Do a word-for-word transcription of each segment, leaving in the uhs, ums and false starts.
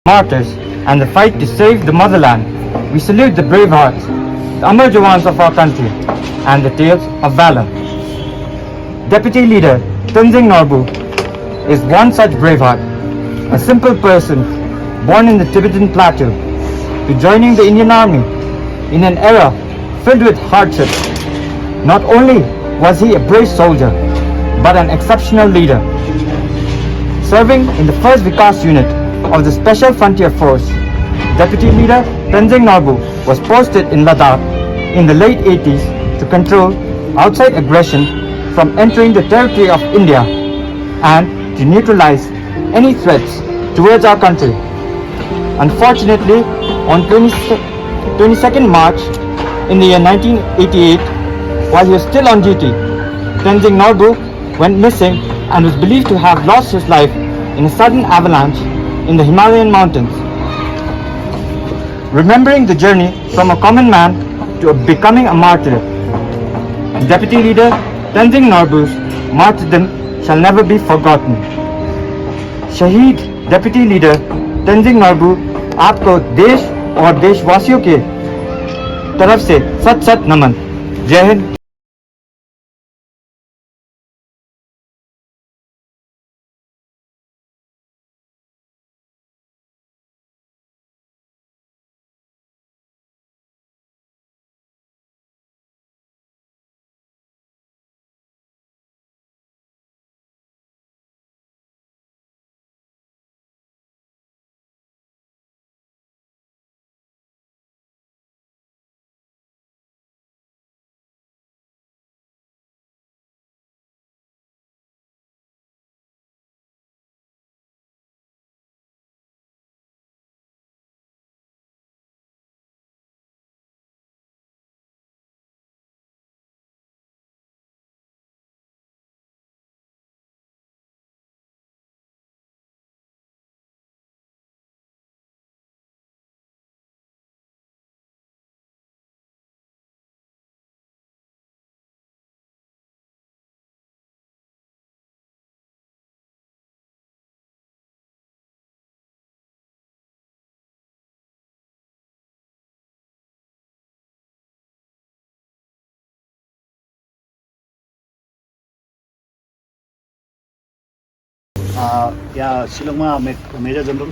Martyrs and the fight to save the motherland, we salute the bravehearts, the Amar Jawans of our country, and the tales of valor. Deputy Leader Tenzing Norbu is one such braveheart, a simple person born in the Tibetan plateau to joining the Indian Army in an era filled with hardships. Not only was he a brave soldier, but an exceptional leader. Serving in the first Vikas unit of the Special Frontier Force, Deputy Leader Tenzing Norbu was posted in Ladakh in the late eighties to control outside aggression from entering the territory of India and to neutralize any threats towards our country. Unfortunately, on twenty, twenty-second March in the year nineteen eighty-eight, while he was still on duty, Tenzing Norbu went missing and was believed to have lost his life in a sudden avalanche in the Himalayan mountains. Remembering the journey from a common man to a becoming a martyr, Deputy Leader Tenzing Norbu's martyrdom shall never be forgotten. शहीद deputy leader Tenzing नोरबू, आपको देश और देशवासियों के तरफ से सत सत नमन। जय हिंद। आ, या शिलोंग में मे-, मेजर जनरल,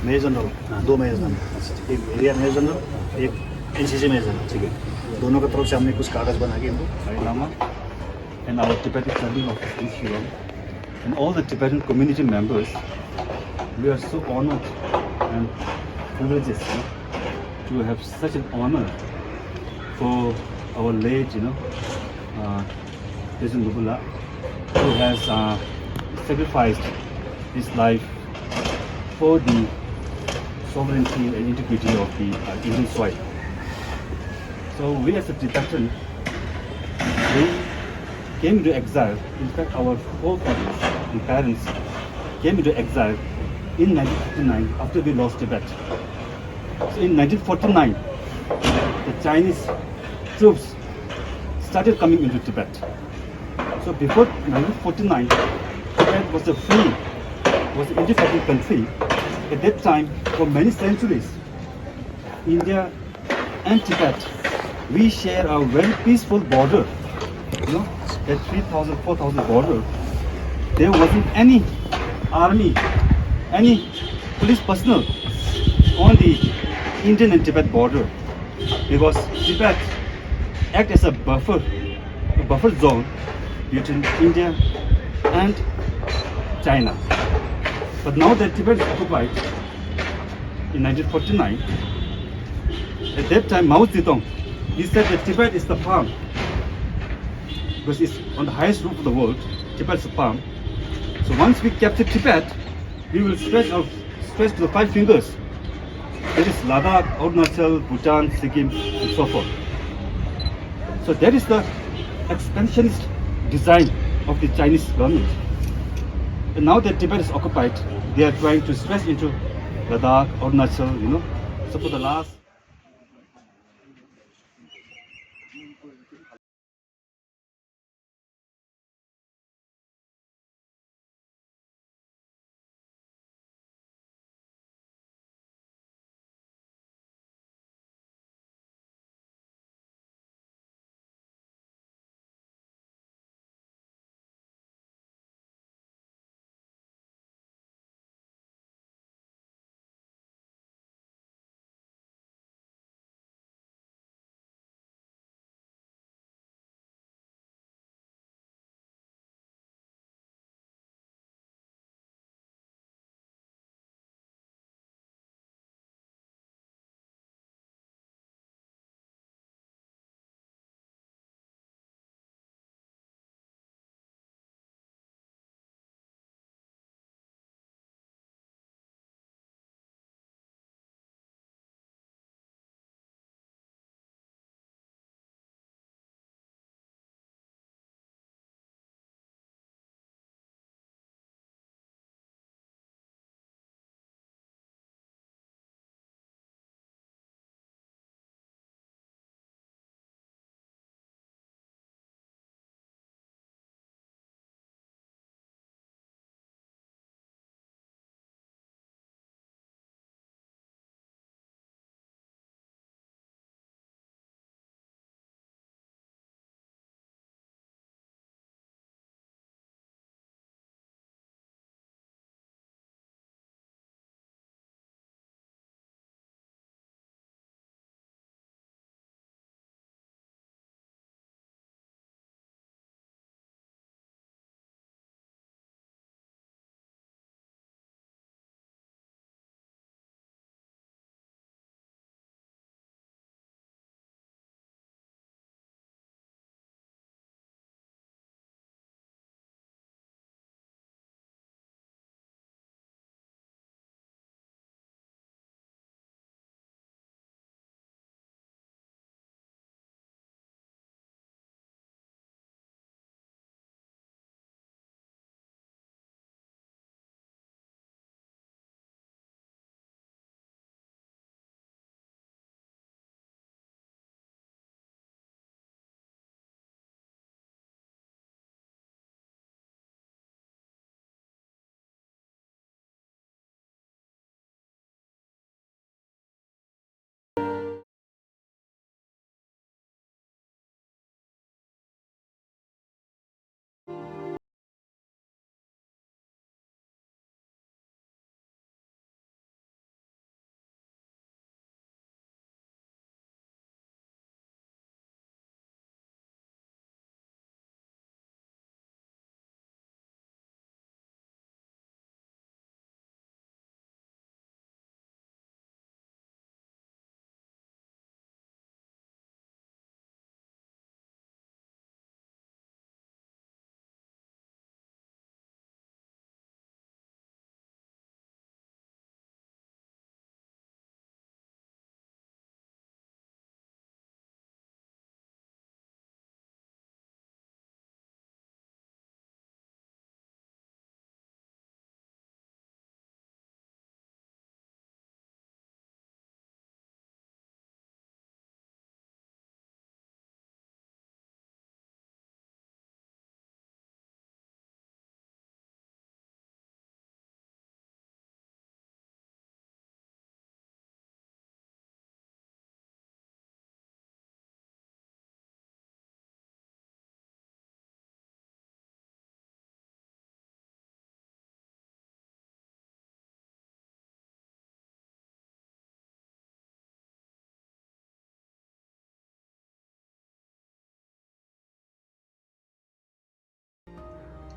मेजर जनरल, हाँ। दो मेजर जनरल, एक एरिया मेजर जनरल, एक एनसीसी मेजर जनरल, ठीक है। दोनों की तरफ से हमने कुछ कागज़ बना के इनको। Dalai Lama and our Tibetan Serving Office in Shillong and all the Tibetan community members, we are so honored and privileged, you know, to have such an honor for our late, you know, uh, President Lubula, who has, uh, sacrificed his life for the sovereignty and integrity of the, uh, Indian soil. So we as a Tibetan, we came into exile. In fact, our forefathers and parents came into exile in nineteen fifty-nine after we lost Tibet. So in nineteen forty-nine, the Chinese troops started coming into Tibet. So before nineteen forty-nine, Tibet was a free, was an independent country. At that time, for many centuries, India and Tibet, we share a very peaceful border. You know, that three thousand, four thousand border, there wasn't any army, any police personnel on the Indian and Tibet border, because Tibet act as a buffer, a buffer zone between India and China. But now that Tibet is occupied in nineteen forty-nine, at that time Mao Zedong, he said that Tibet is the palm, because it's on the highest roof of the world. Tibet is a palm. So once we capture Tibet, we will stretch our, stretch to the five fingers. That is Ladakh, Arunachal, Bhutan, Sikkim, and so forth. So that is the expansionist design of the Chinese government. And now that Tibet is occupied, they are trying to stretch into Ladakh, Arunachal, you know. So for the last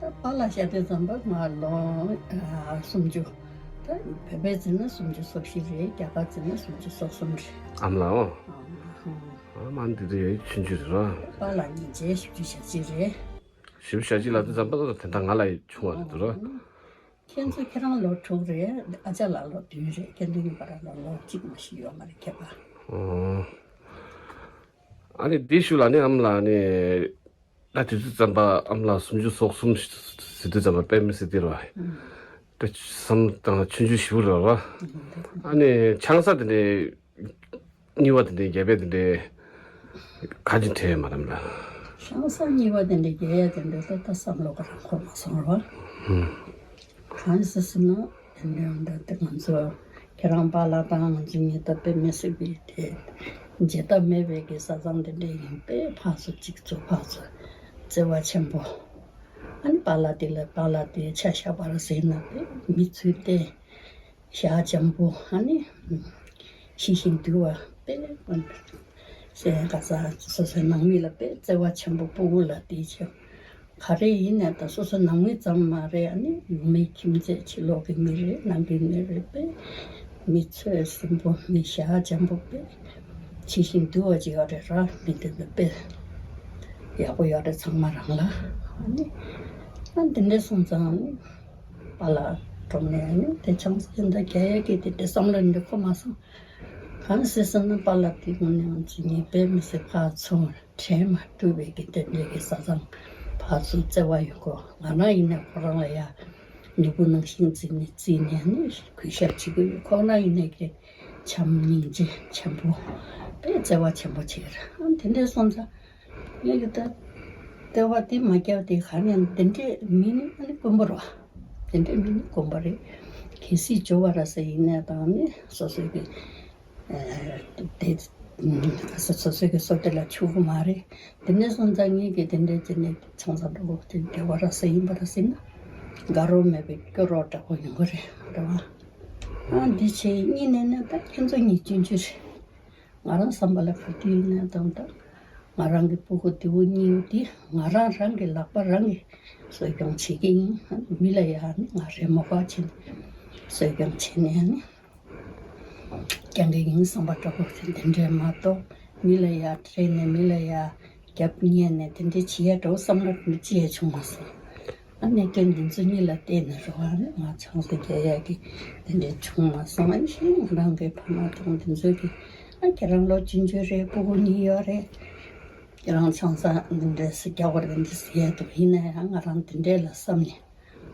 ད་པཱ་ལགས་བཤད་དུས་ཙམ་པ་ང་ལོ་ཨ་སུམ་ཅུ། ད་བོད་པའི་རྩིས་ན་སུམ་ཅུ་སོ་བཞི་རེད། རྒྱ་གར་རྩིས་ན་སུམ་ཅུ་སོ་གསུམ་རེད། ཨ་མ་ལགས་འོ། ཨ་ཨ་མ་འདི་ཚོ་ཡོད་ཆུང་ཆུང་རེད་ར། པཱ་ལགས་ཉིན་བྱེད་བཞི་བཅུ་ཞེ་གཅིག་རེད། བཞི་བཅུ་ཞེ་གཅིག་ལབ་དུས་ཙམ་པ་ད་དེ་འདྲ་ང་ལ་ཡི་ཆུང་བ་རེད་འདུག་ར། ཨ་ཁྱེད་ཚོ་ཁྱེད་རང་ལོ་དྲུག་རེད། ཨ་ཅག་ལགས་ལོ་བདུན་རེད། ཁྱེད་ཚོ་གཉིས་བར་ལ་ལོ་གཅིག་མ་ཞིག་ཡོད་མ་རེད་ཁྱད་པར། ཨོ། ཨ་ནི་འདི་ཞུ་ལ་ནི་ཨ་མ་ལགས་ནི། ད་དུས་ཚོད་ཙམ་པ་ཨ་མ་ལགས་སུམ་ཅུ་སོ་གསུམ་ཟེར་དུས་ཙམ་པ་དཔེ་མི་སྲིད་དེ་རེད་བ། ད་བསམ་བཏང་ཆུང་ཆུང་ཞིག་རེད་བ། ཨ་ནི་ཆང་ས་དེ་འདྲའི་གཉིས་པ་དེ་འདྲའི་རྒྱབ་པའི་དེ་འདྲའི་ག་ཅིག་དྲན་ཡོད་མ་རེད་ལ། ཆང་ས་གཉིས་པ་དེ་འདྲའི་རྒྱབ་ཡ་དེ་འདྲའི་ད་ད་བསམ་བློ་ག་རང་འཁོར་མ་སོང་རེད་བ། གང་ཟེར་ཟེར་ན། དེ་འདྲའི་འོང་ད་དེ་ང་ཚོ་ཁྱེད་རང་པཱ་ལགས་དང་ང་ཚོ་གཉིས་ད་དཔེ་མི་སྲིད་པའི་དེ་བརྗེད་ཐབས་མེད་པའི་གི་བཟའ་ཚང་དེ་འདྲའི་ཡིན་པས། ཕར་ཚུར་གཅིག་ཚུར་ཕར་ཚུར་བརྩེ་བ་ཆེན་པོ། ཨ་ནི་པཱ་ལགས་དེ་ལ་པཱ་ལགས་དེ་ཆ་བཞག་པ་ར་ཟེར་ན་དཔེ་མི་ཚུལ་ཏེ་ཞལ་འཇམ་པོ། ཨ་ནི་ཤེས་བཞིན་དུལ་བ་དཔེ་སེ་ག་ས་སོ་སོའི་ནང་མི་ལ་དཔེ་བརྩེ་བ་ཆེན་པོ། སྤུ་གུ་ལ་དེ་ཆེ། ག་རེ་ཡིན་ནའི་ད་སོ་སོ་ནང་མི་ཙམ་མ་རེད། ཨ་ནི་ཡུལ་མི་ཁྱིམ་མཚེས་ཕྱི་ལོགས་ཀྱི་མི་རེད། ནང་གི་མི་རེད། དཔེ་མི་ཚོད་སྲིན་པོ། མི་ཞལ་འཇམ་པོ། དཔེ་ཇི་བཞིན་དུལ་བ་ཅིག་ཡོད་རེད་ར། མི་འདི་ཚོ་དཔེ་ཡག་པོ་ཡོད་རེད་ཚང་མ་རང་ལ། ཨ་ནི་ཨ་འདི་འདྲ་སོང་ཙང་ཨ་ནི་པཱ་ལགས་གྲོངས་ནས་ཨ་ནི་དེ་ཆང་ས་ཡིན་ད་རྒྱག་ཡས་ཀྱི་དེ་འདྲ་བསམ་བློ་འདི་འཁོར་མ་སོང་། གང་ཟེར་ཟེར་ན་པཱ་ལགས་དེ་དངོས་གནས་ང་ཚོ་གཉིས་དཔེ་མི་སྲིད་ཕར་ཚུར་དྲན་མ་ཐུབ་པའི་གི་དེ་འདྲའི་གི་བཟའ་ཚང་། ཕར་ཚུར་བརྩེ་བ་ཡོད་གོ། ང་རང་ཡིན་ནའི་ཁོ་རང་ལ་ཡ་ནོར་བུ་ནང་བཞིན་བརྩིས་ནས་བརྩིས་ནས་ནི་གུས་ཞབས་བྱེད་ཀྱི་ཡོད། ཁོ་རང་ཡིན་ནའི་གི་བྱམས་སྙིང་རྗེ་ཆེན་པོ། དཔེ་བརྩེ་བ་ཆེན་པོ་བྱེད་ཀྱི་རེད། ཨ་དེ་འདྲའི་སོང་ཙང་ངས་ཀྱི་ད་ལྟེ་བ་དེ་མ་བརྒྱབ་དེ་ག་ནས་དེ་འདྲའི་མི་ནི་ཨ་ནི་དཀོན་པོ་རེད་བ། དེ་འདྲའི་མི་ནི་དཀོན་པོ་རེད། གལ་སྲིད་འབྱོར་བ་ར་ས་ཡིན་ནའི་དང་ནི་སོ་སོའི་གི་དེ་སོ་སོའི་གི་སོ་དེ་ལ་ཆུག་གི་མ་རེད། དེ་ནས་སོང་ཙང་ངེད་ཀྱི་དེ་འདྲའི་ཅི་ནས་ཆང་ས་འགྲོ་གི་དེ་འདྲ་བ་ར་ས་ཡིན་པ་ར་ཟེར་ན་དགའ་རོགས་མེད་པའི་སྐྱོ་རོགས་འདྲ་པོ་ཡོང་གི་རེད་རེད་བ། ཨ་འདི་བྱས་གཉིས་ནས་ནས་ད་ཁྱེད་ཚོ་གཉིས་སྐྱོན་བརྗོད་རེད། ང་རང་བསམ་པ་ལ་ག་དུས་ཡིན་ན་དང་ད་ང་རང་གི་སྤུ་གུ་དེ་བོ་གཉིས་པོ་དེ་ང་རང་རང་གི་ལག་པ་རང་གིས་གསོ་སྐྱོང་བྱེད་ཀྱི་ཡིན། མི་ལ་ཡ་ནི་ང་རེ་མོ་པ་བྱེད་ནས་གསོ་སྐྱོང་བྱེད་ནས་ནི། རྐྱང་གི་ཡིན་བསམ་པ་འདྲ་པོ་དེ་འདྲས་མ་གཏོགས། མི་ལ་ཡ་ཁྲེལ་ནས་མི་ལ་ཡ་རྒྱབ་བསྙད་ནས་དེ་འདྲས་བྱེད་ཡ་འདྲ་བོ་བསམ་བློ་ཅི་ཡང་བྱུང་མ་སོང་། ཨ་གནད་དོན་འདི་ཚོ་གཉིས་ལ་བལྟས་ནས་རེད་བ། ང་ཆང་ས་རྒྱག་ཡ་གི་དེ་འདྲས་བྱུང་མ་སོང་། ཨ་ནི་ཤིང་ང་རང་གི་ཕ་མ་དང་འདི་ཚོ་གི་ཨ་ཁྱེད་རང་ལོ་ཆུང་ཆུང་རེད། སྤུ་གུ་གཉིས་ཡོད་རེད། ཁྱེད་རང་ཆང་ས་འདི་འདྲས་སུ་རྒྱག་པ་རེད་འདི་ཟེར་ཡ་འདུག་ཡིན་ན་ཡང་ང་རང་འདི་འདྲས་ལ་བསམ་ནས།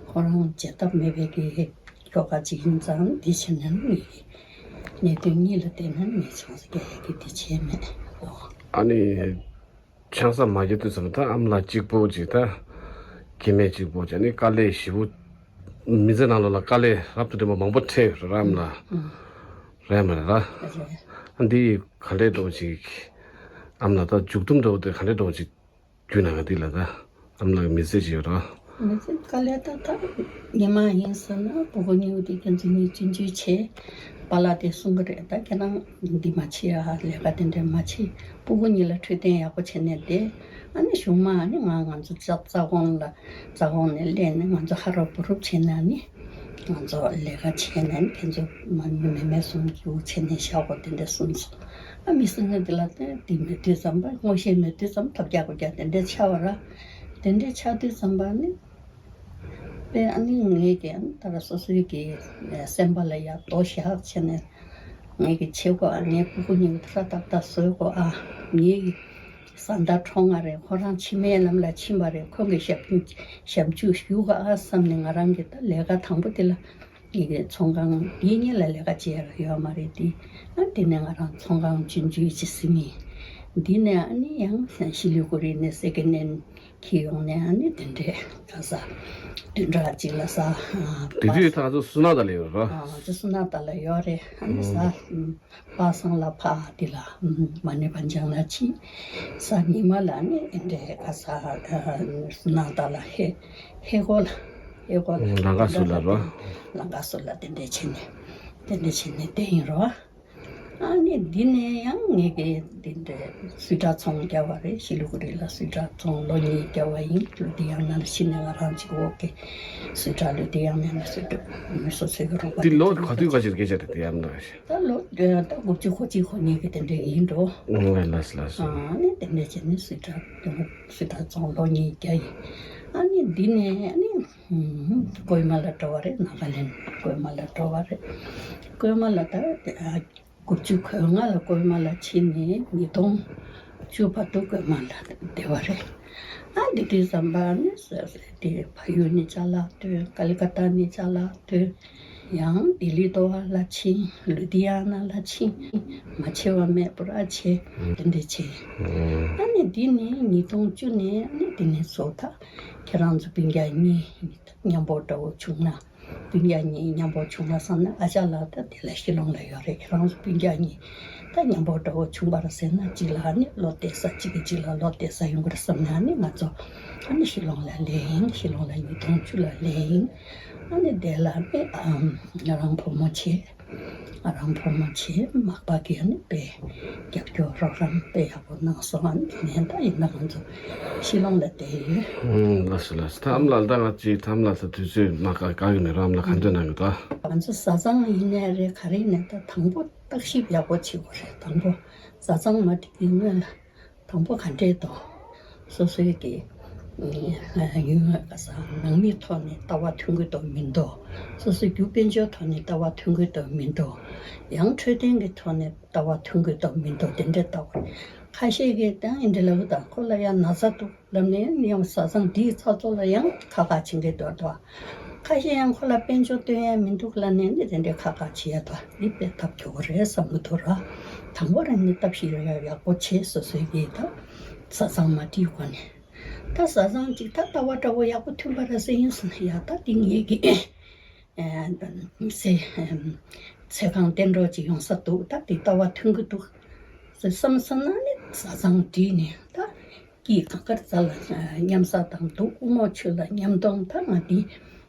ཁོ་རང་བྱེད་ཐབས་མེད་པའི་གི་ཁྱོ་ག་ཅིག་ཡིན་ཙང་འདི་བྱས་ན་ནི་གནད་དོན་གཉིས་ལ་བལྟས་ན་ནི་ཆང་ས་རྒྱག་ཡ་གི་འདི་བྱས་མེད། ཨ་ནི་ཆང་ས་མ་རྒྱག་དུས་ཙམ་ད་ཨ་མ་ལགས་གཅིག་པོ་ཅིག་ད་སྐྱེ་དམན་གཅིག་པོ་ཅིག་ཨ་ནི་དཀའ་ལས་ཞེ་པོ་མི་ཚེ་ནང་ལོགས་ལ་དཀའ་ལས་རབ་ཏུ་འདྲེན་པ་མང་པོ་འཕྲད་ཡོད་རེད་ཨ་མ་ལགས། རེད་མ་རེད་ད། ཨ་འདི་ག་འདྲས་འདྲ་པོ་ཅིག་ཨ་མ་ལགས་ད་མཇུག་སྡོམ་འདྲ་པོ་དེ་ག་འདྲས་འདྲ་པོ་ཅིག་རྒྱུ་ནང་ག་འདི་ལ་ད་ཨ་མ་ལགས་མི་ཚེ་ཅིག་ཡོད་ར། མི་ཚེ་དཀའ་ལས་ད་ད་ཉི་མ་ཡིན་ཟེར་ན་སྤུ་གུ་གཉིས་པོ་དེ་ཁྱེད་ཚོ་གཉིས་སྐྱོན་བརྗོད་བྱས། པཱ་ལགས་དེ་གསུང་གི་རེད། ད་ཁྱེད་རང་འདི་མ་བྱེད་ཨ། ལས་ཀ་དེ་འདྲ་མ་བྱེད། སྤུ་གུ་གཉིས་ལ་འཕྲོད་བསྟེན་ཡག་པོ་བྱས་ནས་བསྡད། ཨ་ནི་གཞུག་མ་ཨ་ནི་ང་ང་ཚོ་རྩ་རྩ་དགོངས་ལ་རྩ་དགོངས་ནས་སླེབས་ནས་ང་ཚོ་ཧ་རོབ་བུ་རོབ་བྱས་ན་ནི། ང་ཚོ་ལས་ཀ་བྱས་ནས་ཁྱེད་ཚོ་མ་མི་མེད་མེད་གསུམ་རྒྱུག་བྱས་ནས་བཞག་གོ་དེ་འདྲ་གསུངས་སོང་། ཨ་མི་སེར་ནི་དེ་ལ་བརྟེན་དེ་མེད་དུས་ཙམ་པ་ངོ་ཤེས་མེད་དུས་ཙམ་ཐབས་རྒྱག་དགོས་རྒྱག་དེ་འདྲ་ཆགས་པ་ར། དེ་འདྲ་ཆགས་དུས་ཙམ་པ་ནི་དཔེ་ཨ་ནི་ངས་ཀྱི་ཨ་ནི་ད་ར་སོ་སོའི་གི་སེམས་པ་ལ་ཡ་དོ་བཞག་བྱས་ནས་ངས་ཀྱི་བྱེད་དགོས་ཨ། ངའི་སྤུ་གུ་གཉིས་ཀྱི་ཧྲ་ཏག་ཏག་བཟོ་དགོས་ཨ། ངའི་གི་བཟའ་ཟླ་གྲོངས་པ་རེད། ཁོ་རང་ཕྱི་མའི་ལམ་ལ་ཕྱིན་པ་རེད། ཁོང་གི་ཞབས་ཞབས་ཕྱི་ཞུ་ག་ཨ་བསམ་ནས་ང་རང་གི་ད་ལས་ཀ་དང་པོ་དེ་ལ་ངེད་ཀྱི་ཚོང་ཁང་ངེད་གཉིས་ལ་ལས་ཀ་བྱེད་ཡ་ཡོད་མ་རེད་དེ། ཨ་དེ་ནས་ང་རང་ཚོང་ཁང་ཆུང་ཆུང་ཅིག་ཟིན་ཡིན། འདི་ནས་ཨ་ནི་ཡང་ཤི་ལི་གུ་རི་ནས་སེ་ཀེན་ཧེན་འཁྱེར་ཡོང་ནས་ཨ་ནི་དེ་འདྲས་ག་ས་བདུན་ཕྲག་གཅིག་ལ་ས། དེ་དུས་ད་ང་ཚོ་སུ་ན་ད་ལ་ཡོད་ར། ཨ་ང་ཚོ་སུ་ན་ད་ལ་ཡོད་རེད། ཨ་ནི་ས། པ་སངས་ལ་ཕ་དེ་ལ་མ་ཎི་བ་འཇང་ལ་ཕྱིན། ས་ཉི་མ་ལ་ནི་ཨེ་འདྲས་ག་ས་སུ་ན་ད་ལ་ཧེ་ཧེ་གོ་ལ་ཧེ་གོ་ལ་ལང་ཀ་སུ་ལ་རོ། ལང་ཀ་སུ་ལ་དེ་འདྲས་བྱས་ནས་དེ་འདྲས་བྱས་ནས་བསྡད་ཡིན་རོ། ཨ་ནི་འདི་ནས་ཡང་ངས་ཀྱི་འདི་འདྲའི་སུའི་ཊར་ཚོང་བརྒྱབ་པ་རེད། ཤི་ལི་གུ་རི་ལ་སུའི་ཊར་ཚོང་ལོ་གཉིས་བརྒྱབ་པ་ཡིན། ལུ་དི་ཡང་ན་ལ་ཕྱིན་ནས་ང་རང་གཅིག་འོག་གི་སུའི་ཊར་ལུ་དི་ཡང་ན་ལ་སུའི་ཊར་མི་སོ་སོའི་གི་རོགས་པ། འདི་ལོ་ག་དུས་ག་ཅིག་སྐད་ཆ་རེད། དི་ཡང་ན་ལ། ད་ལོ་ད་དགུ་བཅུ་གོ་གཅིག་གོ་གཉིས་ཀྱི་དེ་འདྲ་ཡིན་འགྲོ། ཨང་། ལགས་སོ་ལགས་སོ། ཨ་ནི་དེ་འདྲ་བྱས་ནས་སུའི་ཊར་སུའི་ཊར་ཚོང་ལོ་གཉིས་བརྒྱབ་ཡིན། ཨ་ནི་འདི་ནས་ཨ་ནི་ཀོ་ཧི་མ་ལ་འགྲོ་བ་རེད། ནཱ་ག་ལེན་ཀོ་ཧི་མ་ལ་འགྲོ་བ་རེད། ཀོ་ཧི་མ་ལ་ད་དགུ་བཅུ་གོ་ལྔ་ལ་ཀོ་ཧི་མ་ལ་ཕྱིན་ནས་ཉིས་སྟོང་བཅུ་བར་དུ་ཀོ་ཧི་མ་ལ་བསྡད་པ་རེད། ཨ་འདི་དུས་ཙམ་པ་ནི་ས་ས་དེ་ཕ་ཡུལ་ནས་ཅ་ལག་ཐོན། ཀ་ལི་ཀ་ཏཱ་ནས་ཅ་ལག་ཐོན། ཡང་ལྡི་ལི་ཏོ་བ་ལ་ཕྱིན། ལུ་དི་ཡ་ན་ལ་ཕྱིན། མ་བྱེད་པ་མེད་པོ་ར་བྱས། དེ་འདྲ་བྱས། ཨ་ནི་འདི་ནས་ཉིས་སྟོང་བཅུ་ནས་ཨ་ནི་འདི་ནས་བཟོ་ད་ཁྱེད་རང་ཚོ་སྤུན་ཀྱག་གཉིས་མཉམ་པོ་འདྲ་བོ་བྱུང་ན། སྤུན་ཀྱག་གཉིས་མཉམ་པོ་བྱུང་ན་བསམ་ན། ཨ་ཅག་ལགས་ད་དེ་ལ་ཤི་ལོང་ལ་ཡོད་རེད། ཁྱེད་རང་ཚོ་སྤུན་ཀྱག་གཉིས་ད་མཉམ་པོ་འདྲ་བོ་བྱུང་བ་རེད་ཟེར་ན། གཅིག་ལ་ནི་བློ་གཏད་ས། གཅིག་གིས་གཅིག་ལ་བློ་གཏད་ས་ཡོང་གི་རེད་བསམ་ནས། ཨ་ནི་ང་ཚོ་ཨ་ནི་ཤི་ལོང་ལ་སླེབས་ཡིན། ཤི་ལོང་ལ་ཉིས་སྟོང་བཅུ་ལ་སླེབས་ཡིན། ཨ་ནི་དེ་ལ་ནི་ཨམ་ང་རང་བུ་མོ་བྱས། ང་རང་བུ་མོ་བྱས། མག་པ་གིས་ནི་དཔེ་རྒྱབ་སྐྱོར་རོགས་རམ་དཔེ་ཡག་པོ་གནང་སོང་། ཨ་ནི་དེ་ནས་ད་ཡིན་ན་ང་ཚོ་ཤི་ལོང་ལ་བསྡད་ཡོད། ཨུམ། ལགས་སོ་ལགས་སོ། ད་ཨ་མ་ལགས་ད་ང་ཅིག་ད་ཨ་མ་ལགས་ད་དུས་ཚོད་མ་བཀག་བཀག་གི་མེད་རོགས། ཨ་མ་ལགས་ག་འདྲ་གནང་གི་འདུག་ང་ཚོ་བཟའ་ཚང་ཡིན་ནའི་རེད། ག་རེ་ཡིན་ནའི་ད་དང་པོ་བརྟག་ཞིབ་ཡག་པོ་བྱེད་དགོས་རེད། དང་པོ་བཟའ་ཚང་མ་འགྲིག་གི་སྔོན་ལ། དང་པོ་ག་འདྲས་འདུག་སོ་སོའི་གི་ཡུལ་དངོས་ག་ས་ནང་མིའི་ཐོག་ནས་ལྟ་བ་མཐུན་གི་འདུག་མི་འདུག་སོ་སོའི་རྒྱུ་དཔལ་འབྱོར་ཐོག་ནས་ལྟ་བ་མཐུན་གི་འདུག་མི་འདུག་ཡང་འཕྲོད་བསྟེན་གི་ཐོག་ནས་ལྟ་བ་མཐུན་གི་འདུག་མི་འདུག་དེ་འདྲས་ལྟ་བ། ཁ་ཤས་ཀྱིས་ད་ཨེ་འདྲ་ལབ་དང་། ཁོ་ལ་ཡང་ན་ཚ་འདུག་ལབ་ནས་ཡང་བཟའ་ཚང་དེའི་ཚ་ཚོ་ལ་ཡང་ཁག་ཁག་བྱེད་མཁན་འདུག་དོ། ཁ་ཤས་ཡང་ཁོ་ལ་དཔལ་འབྱོར་སྟོན་ཡ་མི་འདུག་ལབ་ནས་ནི་དེ་འདྲའི་ཁག་ཁག་བྱེད་ཡ་དོ། འདི་དཔེ་ཐབས་སྐྱོ་བོ་རེད་བསམ་གི་འདུག་ར། དང་པོ་རང་ནས་ཐབས་ཤེས་ཡག་པོ་བྱས། སོ་སོའི་གི་ད་བཟའ་ཚང་མ་དེའི་སྒོ་ནས། ད་བཟའ་ཚང་གཅིག་ད་ལྟ་བ་འདྲ་བོ་ཡག་པོ་མཐུན་པ་ར་ཟེར་ཡིན་ཟེར་ན། ཡ་ད་དེ་ངེད་ཀྱི་ཚེ་ཚེ་གང་བསྟན་འགྲོ་ཅིག་ཡོང་ས་འདུག་ད་དེ་ལྟ་བ་མཐུན་གི་འདུག་ཟེར་བསམ་སོང་ན་ནི། བཟའ་ཚང་བྲིས་ནས་ད་སྐྱིད་གང་དགར་ཚ་ལ་མཉམ་ཟ་དང་། སྡུག་དབུལ་མོ་ཆུ་ལ་མཉམ་འཐུང་། ད་ང་འདི་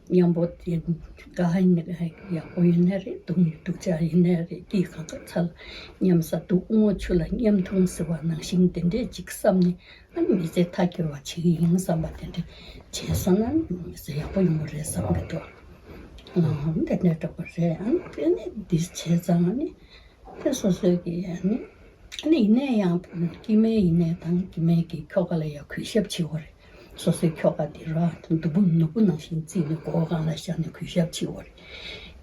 མཉམ་པོ་དེ་དགའ་ཡིན་ནའི་ཡག་པོ་ཡིན་ནའི་རེད། སྡུག་སྡུག་ཅག་ཡིན་ནའི་རེད། སྐྱིད་གང་དགར་ཚ་ལ་མཉམ་ཟ། སྡུག་དབུལ་མོ་ཆུ་ལ་མཉམ་འཐུང་ཟེར་བ་ནང་བཞིན་དེ་འདྲས་ཅིག་བསམ་ནས། ཨ་ནི་མི་ཚེ་མཐའ་འཁྱོལ་བ་བྱེད་ཀྱི་ཡིན་བསམ་པ་དེ་འདྲས་བྱས་སོང་ན་ནི་མི་ཚེ་ཡག་པོ་ཡོང་གི་རེད་བསམ་གི་འདུག་ཨང་། དེ་འདྲས་འགྲོ་གི་རེད། ཨ་ནི་དེ་ནས་འདི་བྱས་ཙང་ཨ་ནི། དེ་སོ་སོའི་གི་ཨ་ནི། ཨ་ནི་ཡིན་ནའི་ཡང་སྐྱེ་དམན་ཡིན་ནའི་དང་། སྐྱེ་དམན་གྱི་ཁྱོ་ག་ལ་ཡ་གུས་ཞབས་བྱེད་དགོས་རེད། སོ་སོའི་ཁྱོ་ག་དེ་ར་ནོར་བུ་ནོར་བུ་ནང་བཞིན་བརྩིས་ནས་མགོ་སྒང་ལ་བཞག་ནས་གུས་ཞབས་བྱེད་དགོས་རེད།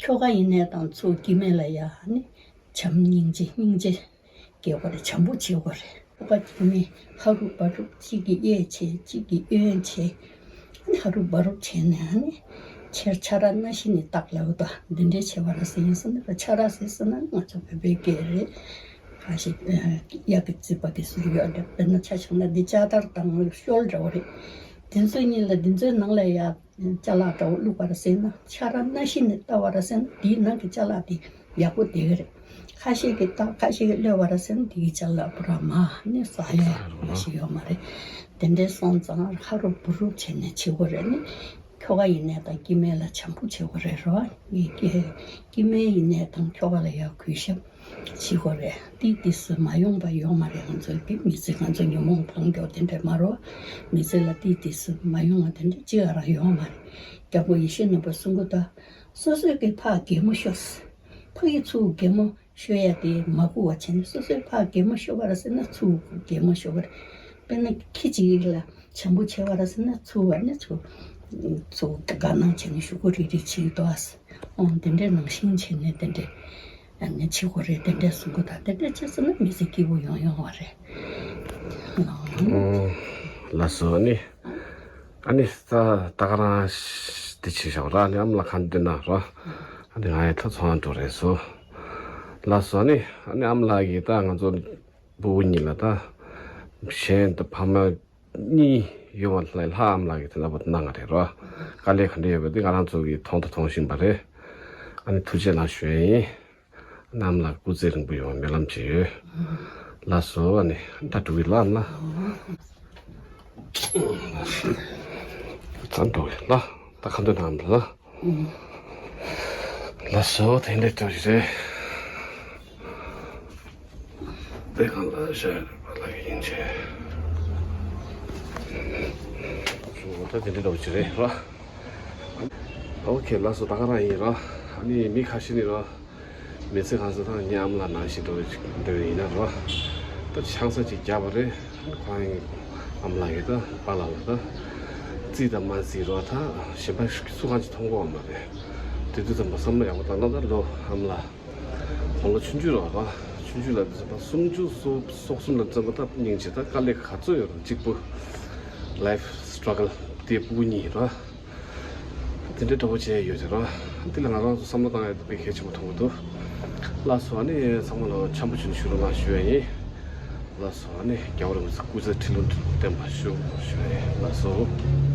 ཁྱོ་ག་ཡིན་ནའི་དང་ཚུར་སྐྱེ་དམན་ལ་ཡ་ཨ་ནི་བྱམས་སྙིང་རྗེ་སྙིང་རྗེ་སྐྱེ་དགོས་རེད། བྱམས་པོ་བྱེད་དགོས་རེད། ཁྱོ་ག་སྐྱེ་དམན་ཧ་རུབ་བ་རུབ། གཅིག་གིས་གཡས་བྱས་གཅིག་གིས་གཡོན་བྱས། ཧ་རུབ་བ་རུབ་བྱས་ནས་ཨ་ནི་ཆར་ཆ་ར་སྣ་ཤིན་ནི་བཏགས་ལབ་དོ། འདི་འདྲའི་བྱེད་པ་ར་ཟེར་ཡིན་ཟེར་ན། ཆ་ར་ཟེར་ཟེར་ན་ང་ཚོ་བོད་པའི་སྐད་རེད། ཁ་ཤས་ཨ་གཡག་གི་རྩིད་པ་གི་ཟེར་ཡོད་རེད། དཔེར་ན་ཆ་བཞག་ན་འདི་ལྕགས་དར་དང་ཤོལ་འདྲ་བོ་རེད། འདི་ཚོ་གཉིས་ལ་འདི་ཚོའི་ནང་ལ་ཡ་ཅ་ལག་འདྲ་བོ་བླུགས་པ་ར་ཟེར་ན། ཆ་ར་སྣ་ཤིན་ནི་བཏགས་པ་ར་ཟེར་ན། འདིའི་ནང་གི་ཅ་ལག་དེ་ཡག་པོ་བསྡད་ཀྱི་རེད། ཁ་ཤས་ཀྱིས་བཏགས། ཁ་ཤས་ཀྱིས་གློད་པ་ར་ཟེར་ན། འདི་གི་ཅ་ལག་པུ་ར་མ་ནི་ཟ་ཡ་ཟ་ཡ་ཞིག་ཡོད་མ་རེད། དེ་འདྲའི་སོང་ཙང་ཧ་རུབ་བུ་རུབ་བྱས་ནས་བྱེད་དགོས་རེད། ནི་ཁྱོ་ག་ཡིན་ནའི་དང་སྐྱེ་དམན་ལ་བྱམས་པོ་བྱེད་དགོས་རེད་རོ། ངས་སྐྱེ་སྐྱེ་དམན་ཡིན་ནའི་དང་ཁྱོ་ག་ལ་ཡ་གུས་ཞབས་བྱེད་དགོས་རེད། ཏིག་ཏིག་སུ་མ་ཡོང་པ་ཡོད་མ་རེད། ང་ཚོའི་གི་མི་ཚེ་ང་ཚོ་ཉོན་མོངས་ཕར་མགྱོགས་དེ་འདྲ་མ་རོ། མི་ཚེ་ལ་ཏིག་ཏིག་སུ་མ་ཡོང་བ་དེ་འདྲ་ཅི་ག་རང་ཡོད་མ་རེད། རྒྱལ་པོ་ཡེ་ཤེས་ནོར་བུས་གསུང་གི་འདུག་སོ་སོའི་གི་ཕར་གད་མོ་ཤོར། ཕ་གི་ཚུར་གད་མོ་ཤོར་ཡ་དེ་མ་སྒུག་པ་བྱས་ནས། སོ་སོའི་ཕར་གད་མོ་ཤོར་བ་ར་ཟེར་ན་ཚུར་གད་མོ་ཤོར་བ་རེད། དཔེར་ན་ཁྱི་གཅིག་ལ་བྱམས་པོ་བྱས་པ་ར་ཟེར་ན་ཚུར་བ་ནི་ཚུར་ཚུར་དགའ་སྣང་བྱས་ནས་ཤུ་གུ་རིག་རིག་བྱེད་དོ་ཨ། ཨོ་དེ་འདྲའི་ནང་བཞིན་བྱས་ནས་དེ་འདྲའི་ཨ་ནི་བྱེད་དགོས་རེད། དེ་འདྲའི་གསུང་གི་འདུག་དེ་འདྲའི་བྱས་ཟེར་ན་མི་ཚེ་སྐྱིད་པོ་ཡོང་ཡོང་བ་རེད། ཨོ་ལགས་སོ། ཨ་ནི་ཨ་ནི་ད་ད་ག་རང་དེ་བྱེད་བཞག་ར། ཨ་ནི་ཨ་མ་ལགས་ག་འདྲ་ན་ར། ཨ་ནི་ང་ཡི་ད་ཚོང་འགྲོ་རེད་སོ། ལགས་སོ། ཨ་ནི་ཨ་ནི་ཨ་མ་ལགས་ཀྱིས་ད་ང་ཚོ་ཕྲུ་གུ་གཉིས་ལ་ད་གཞན་ད་ཕ་མ་གཉིས་ཡོད་པ་ལས་ལྷག་ཨ་མ་ལགས་ཀྱིས་དེ་འདྲ་པོ་གནང་བ་རེད་རོ། དཀའ་ལས་ག་འདྲ་ཡོད་པ་དེ་ང་རང་ཚོ་གིས་མཐོང་དང་མཐོང་བཞིན་པ་རེད། ཨ་ནི་ཐུགས་རྗེ་གནང་ཞུ་ཡ་ཡིན། ཨ་མ་ལགས་སྐུ་ཚེ་རིང་པོ་ཡོང་བའི་སྨོན་ལམ་བྱེད་ཡོད། ལགས་སོ། ཨ་ནི་ད་འགྲོ་གི་ལགས་ཨ་མ་ལགས། ཙམ་འགྲོ་གི་ལགས། ད་ཁ་འདོན་གནང་ཨ་མ་ལགས། ལགས་སོ། དེ་འདྲ་འགྲོ་གི་རེད། དེ་གང་ལ་ཤར་བ་ལ་ཡིན་ཆེ། ད་དེ་འདྲ་འདྲ་བོ་ཅིག་རེད་ར། ཨོ་ཁེ། ལགས་སོ། ད་ག་རང་ཡིན་ར། ཨ་ནི་མི་ཁ་ཤས་ནི་ར། མི་ཚེ་གང་ས་ཐང་ངའི་ཨ་མ་ལགས་ནང་བཞིན་འགྲོ་འདོད་ཡིན་ན་ར། ད་ཆང་ས་ཅིག་བརྒྱབ་པ་རེད། ཁོ་རང་ཨ་མ་ལགས་ཀྱིས་ད་པཱ་ལགས་ལ་ད་རྩིས་དང་མ་རྩིས་ར། ད་གཞན་པ་སུ་གང་ཅིག་མཐོང་གི་ཡོད་མ་རེད། དེ་དུས་ཙམ་པ་བསམ་བློ་ཡག་པོ་བཏང་ན། ད་ལོ་ཨ་མ་ལགས་དགུང་ལོ་ཆུང་ཆུང་ར་ར། ཆུང་ཆུང་ལ་དུས་ཙམ་པ་སུམ་ཅུ་སོ་སོ་གསུམ་ལ་དུས་ཙམ་པ་ད་སྙིང་རྗེ། ད་དཀའ་ལས་ག་ཚོད་ཡོད་ར། གཅིག་པུ་life struggle དེ་ཕྲུ་གུ་གཉིས་ར། དེ་འདྲའི་འདྲ་བོ་བྱས་ཡོད་རེད་ར། དེ་ལ་ང་རང་ཚོ་བསམ་བློ་བཏང་ཡ་དེ་དཔེ་གལ་ཆེན་པོ་མཐོང་གི་འདུག། ལགས་སོ། ཨ་ནི་ཚང་མ་ལ་འཆམ་པོ་བྱུང་ཞུ་རོགས་གནང་ཞུ་ཡ་ཡིན། ལགས་སོ། ཨ་ནི་རྒྱལ་བ་རིན་པོ་ཆེ་སྐུ་ཚེ་ཁྲི་ལོ་བརྟན་པ་ཞུ་ཞུ་ཡ་ཡིན། ལགས་སོ།